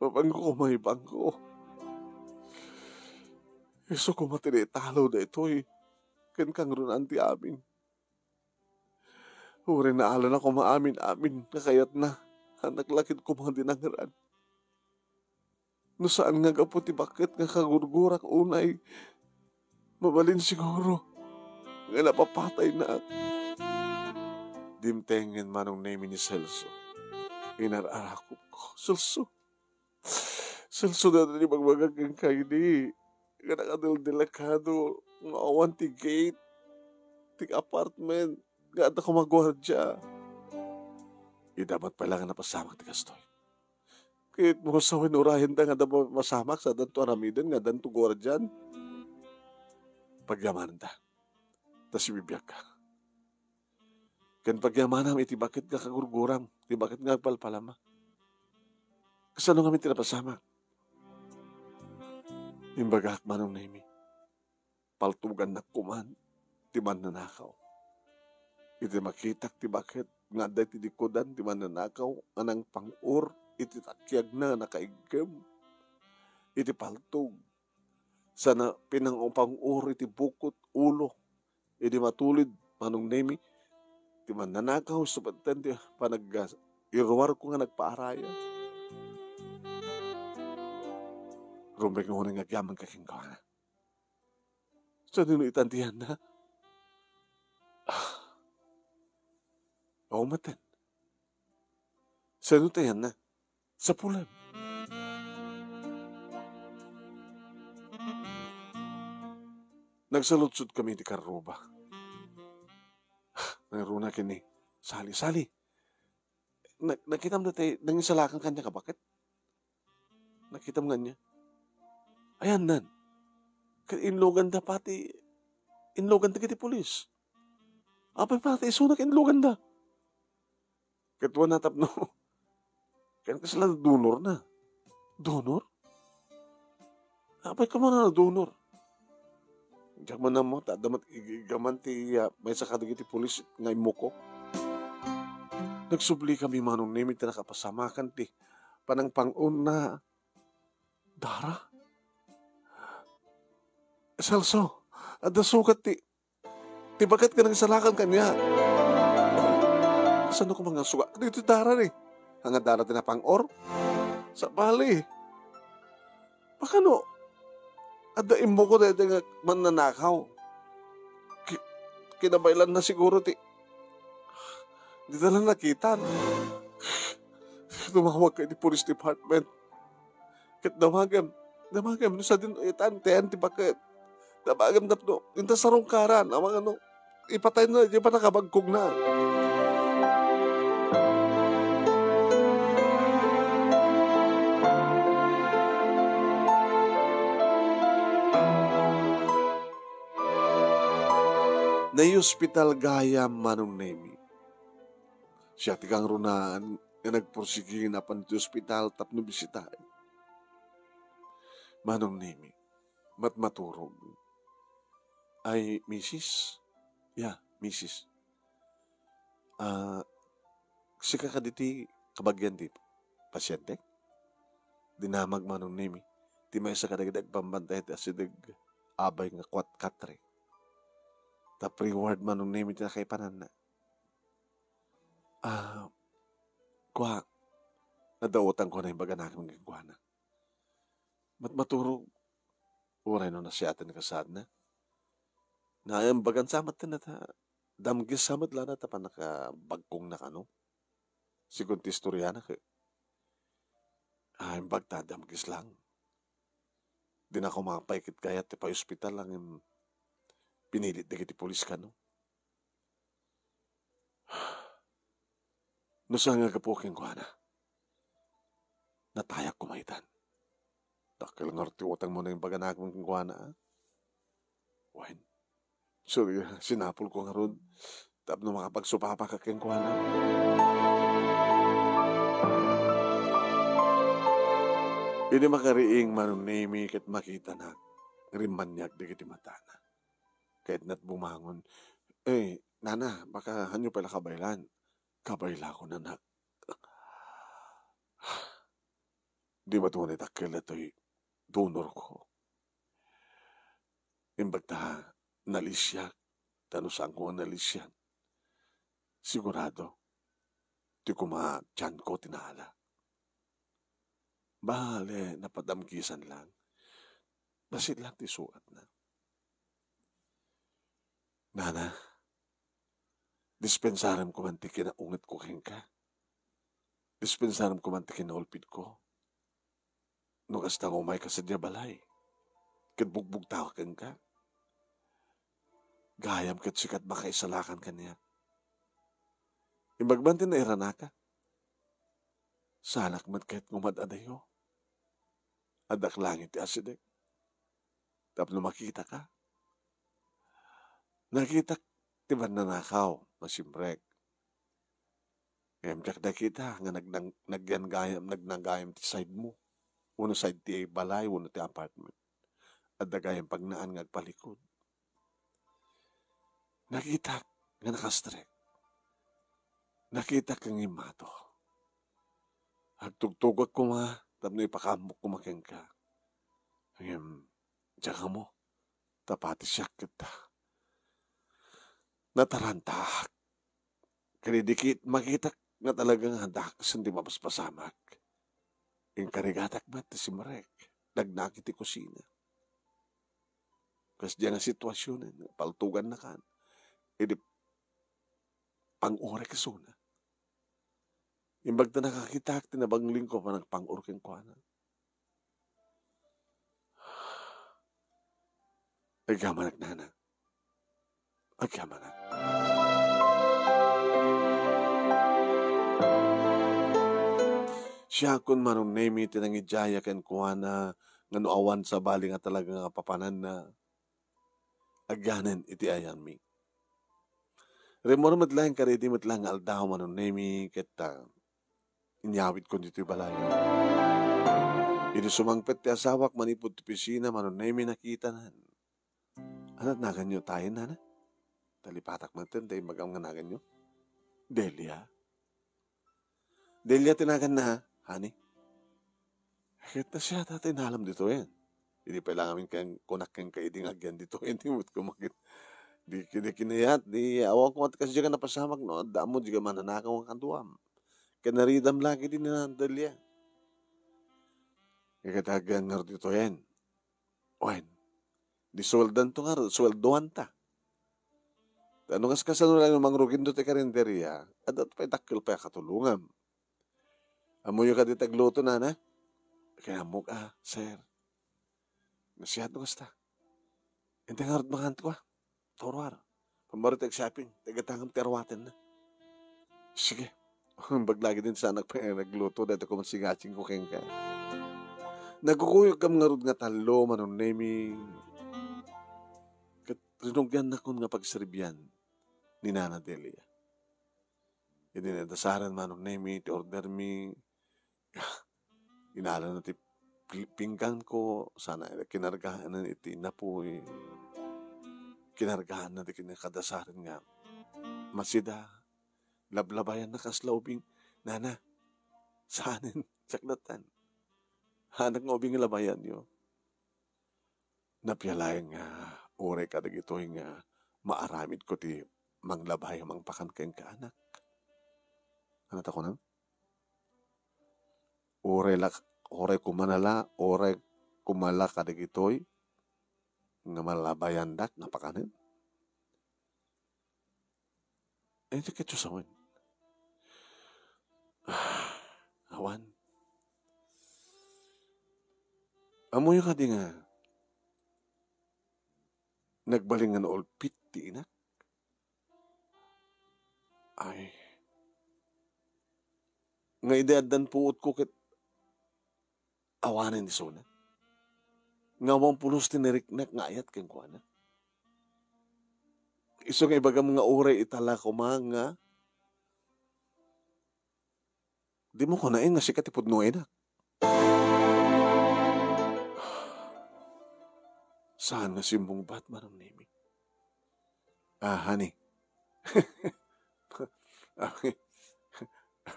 mabangko koma iti bangko. Isu koma ti naitalo daytoy ken kangrunaan ti amin. Uray naala na koma amin-amin nga kayatna, a naglakid koma dinangran. No saan nga gapu ti baket nga kagurgurak unay, mabalin siguro nga napapataynak. Dimtengen, Manong Nemi, ni Celso. Inar-arakupko. Celso. Celso, dayta ti ibagbagak kenka idi nga nakadeldelikado nga awan ti gate ti apartment nga adda koma guardia. Ita met pay la nga napasamak ti kastoy. Ket no sawen urayenda nga adda mapasamak, saanto aramiden nga addanto guardian? Pagyamanenta. Ta sibibiagka. Ken pagyamanam iti baket nga kagurguram, ti baket nga agpalpalama. Kasano ngamin ti napasamak? Imbagak, Manong Nemi, paltugannak koman ti mannanakaw. Iti makitak ti baket nga adda iti dikudan ti mannanakaw a nangpang-or iti takiagna a nakaiggem iti paltog, sana pinangpang-or iti bukot ulo. Idi matulid, Manong Nemi, ti mannanakaw, isu met ti panag-, iruarko nga nagpaarayat. Rumbeng ngunay nga agyamanka kenkuana. Sadino itan ti yanna? Ah. Aw, maten. Sadino ti yanna? Sapulem. Nagsaludsodkami iti karruba. Nangruna ken ni Sali, Sali, na-, nakitam dayta nangisalakan kaniak a baket? Nakitam nga ania? Ayannan. Ket inluganda pati, inluganda iti pulis. Apay pati isuna ket inluganda? Ket wana tapno, ken kasla donor na. Donor? Apay koma na donor? Diak man ammo, ta adda met ig-, igaman ti, ah, maysa kadagiti pulis nga immukok. Nagsublika mi, Manong Nemi, ti nakapasamakan ti panangpang-orna. Dara? Celso, adda sukat ti, ti baket nga nangisalakan kaniak. Kasano koma nga sugat? Ditoy dara ni. Ania, dara ti napang-or? Sabali. Bakano, adda immukok dayta nga mannanakaw. Ki-, kinabaelanna siguro ti, dita la nakitan. Tumawagka iti police department. Ket damagem, damagem, no sadin, itan, ti ayan ti baket. Damagem tapno, inta sarungkaran, amangan no, ipatayna, di ba nakabagkogna? Naiospital gayam, Manong Nemi. Siak ti kangrunaan nga nagpursigi napan iti ospital tapno bisitaen. Manong Nemi, matmaturog. Ay, misis? Ya, misis. Ah, sika kadi ti kabagian ti pasiente? Dinamag, Manong Nemi, ti maysa kadagiti agbambantay ti asideg abay nga kuat katre. Ta pre-ward, Manong Nemi, ti nakaipananna. Ah, kua, Adda utangko a naimbag a nakem kenkuana. Matmaturog, uray no nasiaten nga saanna. Naimbagan sa met ta, damgis sa met laeng ta pannakabagkongna kano. Sigun ti istoriana ket, ah, imbag ta damgis lang. Dina kumapay ket kayat ti paospital lang, em, pinilit dagiti pulis kano. No saan nga gapu kenkuana, natayak koma itan. Dakkel ngarud ti utangmo a naimbag a nakem kenkuana, a? Wen, sorry, a, sinapulko ngarud tapno makapagsupapak kenkuana. Idi makariing Manong Nemi ket makitanak, rimmanniag dagiti matana. Kayatna ti bumangon. "Eh, nana, baka haanyo pay la kabaylan?" "Kabaylakon, anak. Di met unay dakkel datoy donorko. Imbag ta nalisiak, ta no saanko nga nalisian, sigurado, ti koma tianko ti naala." Bale, napadamgisan lang. Bassit lang ti suatna. "Nana, dispensarem koma ti kinaungetko kenka. Dispensarem koma ti kinaulpidko. No kasta nga umayka sadiay balay, ket bugbugtaak kenka. Gayam ket sika ti makaisalakan kaniak. Imbag man ti nairanaka, saanak met ket nga umad-adayo. Addak langit ti asidek tapno makitaka. Nakitak ti bannanakaw, masimrek. Ngem diak nakita nga nag-, nag-, nagyan gayam, nagnang gayam ti side mo, wenno side ti balay, wenno ti apartment. Adda gayam pagnaan nga agpalikod. Nakitak nga nakastrek. Nakitak nga ngimmato. Agtugtugak koma tapno ipakaammok koma kenka. Ngem diak ammo, ta pati siak ket natarantak. Ket idi kit-, makitak nga talaga nga dakes ti mapaspasamak, inkarigatak met ti simrek, nagnak iti kusina. Kasdiay nga situasionen, paltugannakan. Idi pang-orek isuna. Imbag ta nakakitak ti nabanglingko a panagpang-or kenkuana. Agyamanak, nana. Agyamanak. Siakon, Manong Nemi, ti nangidiaya kenkuana nga no awan sabali nga talaga nga papananna, agyanen iti ayanmi. Rimmuar met laeng kadaydi met laeng nga aldaw, Manong Nemi, ket, ah, inyawidkon ditoy balay. Idi sumangpet ti asawak manipud ti opisina, Manong Nemi, nakitanan. Ania ti naganyo tayen, nana? Talipatak met ti imbagam nga naganyo. Delia. Delia ti naganna, honey. Ket ta siak ti inalam ditoyen. Idi pay la ngamin ken kunak kenka idi nga agyan ditoyen, di met kumakit. Di, di kinayat, di awan ko nga kasdiay nga napasamak no adda ammo diay mananakaw nga kaduam. Ket naridam lagi di ni Delia. Ket agyan ngarud ditoyen. Wen, di sueldanto ngarud, sueldoanta. Ta no kas-, kasano lang no mangrugindo ti karinderia, adda pay dakkel pay a katulongam. Ammoyo kadi ti agluto, nana? Ket ammok a, sir. Nasiat no kasta. Inta ngarud makanto a. Turuar. Pammaruta ag-shopping. Tagatangam ti aruatenna. Sige. Imbag lagi din sanak pay nagluto. Dayta koma singasingko kenka. Nagkukuyogkam ngarud nga tallo, Manong Nemi. Ket rinugyanakon nga pagserbian ni Nana Delia. Idi nadasaren, Manong Nemi, ti ordermi, inalana ti pl-, pingganko, sana kinargaanna iti napuy. Kinargaanna ti kinakadasaren nga masida. Lablabayanna kasla ubing. Nana, saanen, sakdatan. Saanak nga ubing nga labayanyo. Napia laeng nga uray kadagitoy nga maaramidko ti manglabay a mangpakan kenka, anak. Ania ti kunam? Uray la, uray kumanala, uray kumala kadagitoy nga malabayandak nga pakanen. Ay, ti ketyo sawen. Awan. Ammoyo kadi nga nagbalin nga naulpit ti inak? Ay. Nga idi addan puotko ket awanen isuna. Nga awan pulos ti nariknak nga ayat kenkuana. Isu nga ibagam nga uray ita la koma nga, dimo kunaen nga sika ti pudno nga inak. Saan nga simmungbat, Manong Nemi? Ah, honey.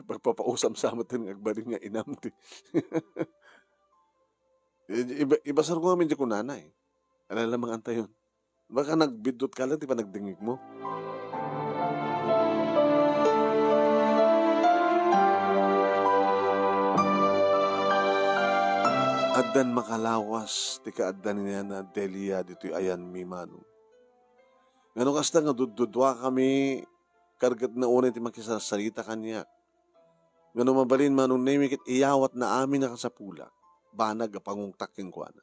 Pagpapausam sa met nga agbalin nga inam ti. Iba-, ibasar ko ngamin di kunana eh. Alala mang antayon. Baka nagbiddut ka lang ti panagdingig mo. Addan makalawas ti kaadda ni Nana Delia ditoy ayanmi, Manong. Ngano kasta nga dudduduakami, kargatna unay ti makisarsarita kaniak. Ngano mabalin, Manong Nemi, ket iyawatna amin a kasapulak, banag a pangungtak kenkuana.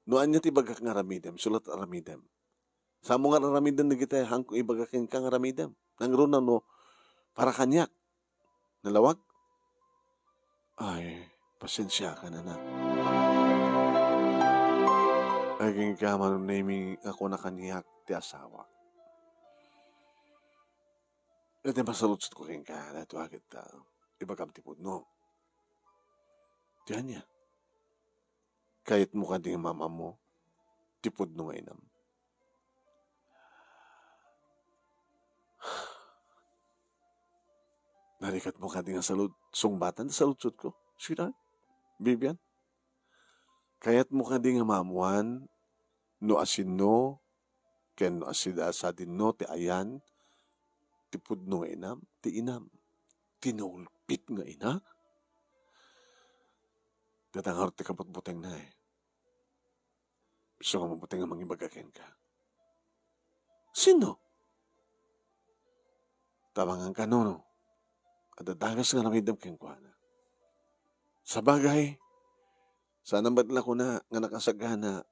No ania ti ibagak nga aramidem, isu la ti aramidem. Saanmo nga aramiden dagiti haanko ibaga kenka nga aramidem. Nangruna no para kaniak. Nalawag? Ay, pasensiakan, anak. Ay, kenka, Manong Nemi, a kuna kaniak ti asawak. Iti masaludsodko kenka, daytoy a ket, ah, ibagam ti pudno. Ti ania? Kayatmo kadi nga maam-ammo ti pudno nga inam? Narikatmo kadi nga salud-, sungbatan ti saludsodko, sweetheart? Vivian? Kayatmo kadi nga maammuan no asino ken no asida-, sadino ti ayan ti pudno nga inam, ti inam, ti naulpit nga ina? Dayta ngarud ti kabutbutengna, eh. Isu nga mabuteng a mangibaga kenka. Sino? Tabangan ka, Nono. Adda dagas nga aramidem kenkuana. Sabagay, saan met la kuna nga nakasagana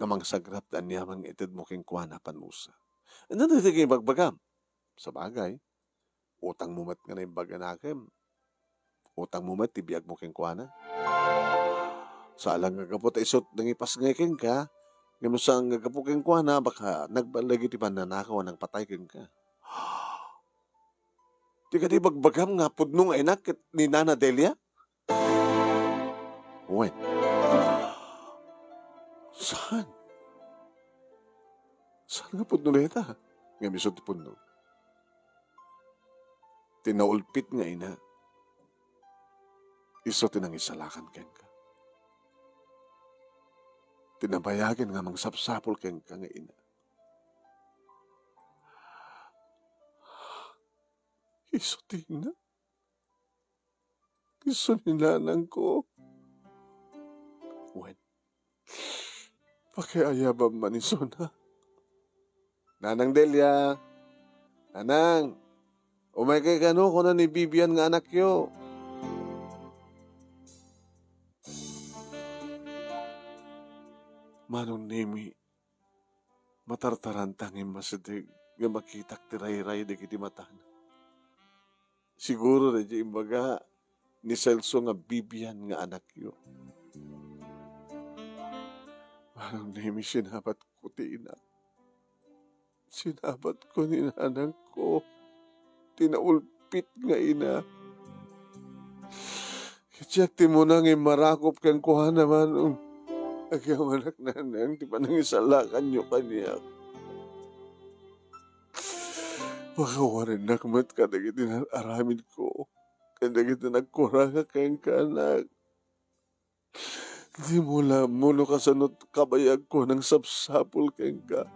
nga mangsagrap ti aniaman nga itedmo kenkuana a panusa. Ania daytoy nga ibagbagam? Sabagay, utangmo met nga naimbag a nakem. Utangmo met ti biagmo kenkuana. Saan la nga gapu ta isu ti nangipasngay kenka, ngem no saan nga gapu kenkuana, baka nagballeg iti pannanakaw a nangpatay kenka. Ti kadi ibagbagam nga pudno nga inak ket ni Nana Delia? Wen. Saan? Saan nga pudno dayta? Ngem isu ti pudno. Ti naulpit nga ina, isu ti nangisalakan kenka. Ti nabayagen nga mangsapsapul kenka nga ina. Isu ti ina. Isu ni nanangko. Wen, pakiayabam man isuna. Nanang Delia, Nanang, umaykay kano, kuna ni Vivian nga anakyo. Manong Nemi, matartaranta nga immasideg nga makitak ti rayray dagiti matana. Siguro daydiay imbaga ni Celso nga Vivian nga anakyo. Manong Nemi, sinabatko ti ina. Sinabatko ni nanangko, ti naulpit nga ina. Ket siak ti muna nga immarakop kenkuana, Manong. Agyamanak, Nanang, ti panangisalakanyo kaniak. Pakawarennak met kadagiti nar-aramidko ken dagiti nagkuranga kenka, anak. Dimo la ammo no kasano kabayagko a nangsapsapul kenka.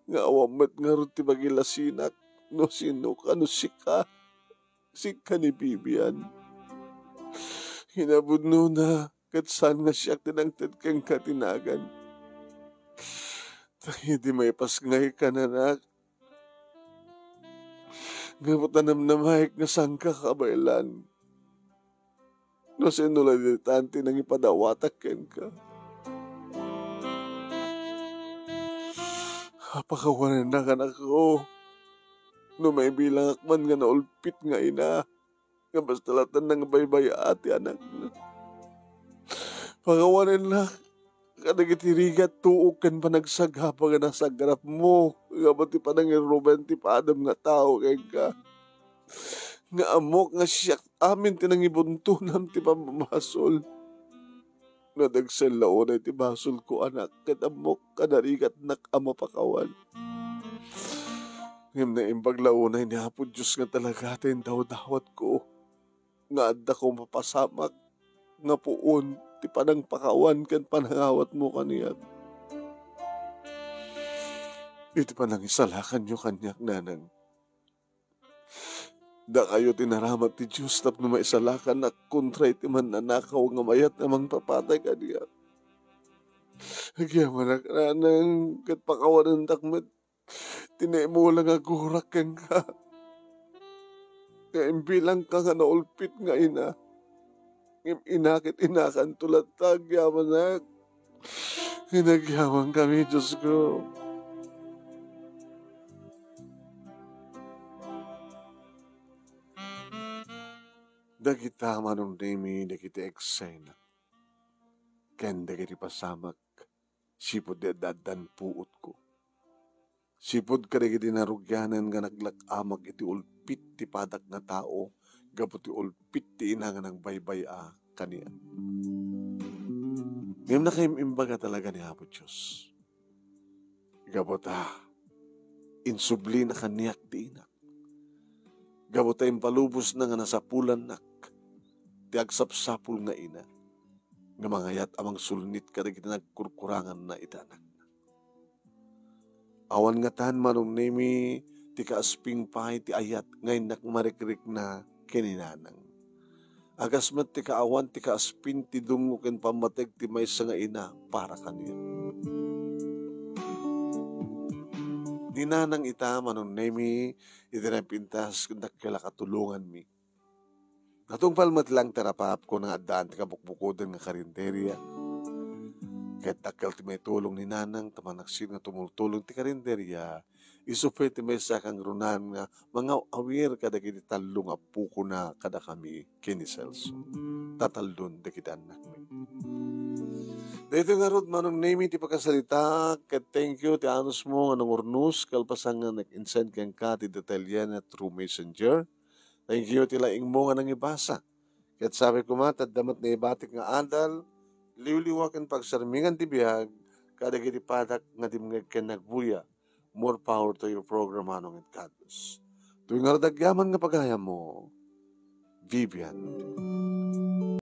Nga awan met ngarud ti pagilasinak no sino ka, no sika. Sika ni Vivian. Kinapudnona, ket saan nga siak ti nangted kenka ti nagan. Ta idi maipasngaykan, anak, gapu ta namnamaek nga saanka kabaelan. No sino la ditan ti nangipadawatak kenka. Pakawanennak, anakko, no maibilangak man nga naulpit nga ina, nga basta latta nga baybay-a ti anakna. Pakawanennak kadagiti rigat, tuok ken panagsagaba nga nasagrapmo, gapu ti panangirruben ti padam nga tao kenka. Nga ammok nga siak amin ti nangibuntonam ti pammasol. Nadagsen la unay ti basolko, anak, ket ammok a narigatnak a mapakawan. Ngem naimbag la unay ni Apo Dios nga talaga ti indawdawatko, nga addako mapasamak nga puon ti panangpakawan ken panangawatmo kaniak. Iti panangisalakanyo kaniak, nanang, dakayo ti naramat ti Dios tapno maisalakannak kontra iti mannanakaw nga mayat nga mangpapatay kaniak. Agyamanak, nanang, ket pakawanennak met ti naimula nga gurak kenka. Nga imbilangka nga naulpit nga ina. Ngem ina ket inakanto latta, agyamanak. Inagyaman kami, Dios ko. Dagita, Manong Nemi, dagiti eksena ken dagiti pasamak sipud ti adda-addan puotko. Sipud kadagiti narugianan nga naglak-amak iti ulpit ti padak nga tao gapu ti ulpit ti ina nga nangbaybay-a kaniak. Ngem nakaim-imbaga talaga ni Apo Dios. Gapu ta, insublina kaniak ti inak. Gapu ta impalubosna nga nasapulannak ti agsapsapul nga ina, nga mangayat a mangsulnit kadagiti nagkurkuranganna iti anakna. Awan ngatan, Manong Nemi, ti kaasping pay ti ayat nga innak marikrikna ken ni nanang. Agas met ti kaawan ti kaaspin ti dungngo ken pammateg ti maysa nga ina para kaniak. Ni nanang ita, Manong Nemi, iti napintas ken dakkel a katulonganmi. Natungpal met lang ti rapaapko nga addaan ti kabukbukoden nga karinderia. Ket dakkel ti maitulong ni nanang ta manaksit nga tumultulong ti karinderia, isu pay ti maysa a kangrunaan nga mangaw-awir kadagiti tallo nga appokona kadakami ken ni Celso. Tatallon dagiti annakmi. Daytoy ngarud, Manong Nemi, ti pakasaritak, ket thank you ti anusmo nga nangurnos, kalpasan nga nag-insend kenka ti detalye na through messenger. Thank you ti laingmo nga nangibasa. Ket sabi koma, ta adda met naibatik nga adal, liwliwa ken pagsarmingan ti biag, kadagiti padak nga dimngeg ken nagbuya. More power to your program, Manong, and God bless. Toy ngarud agyaman nga pagayammo, Vivian.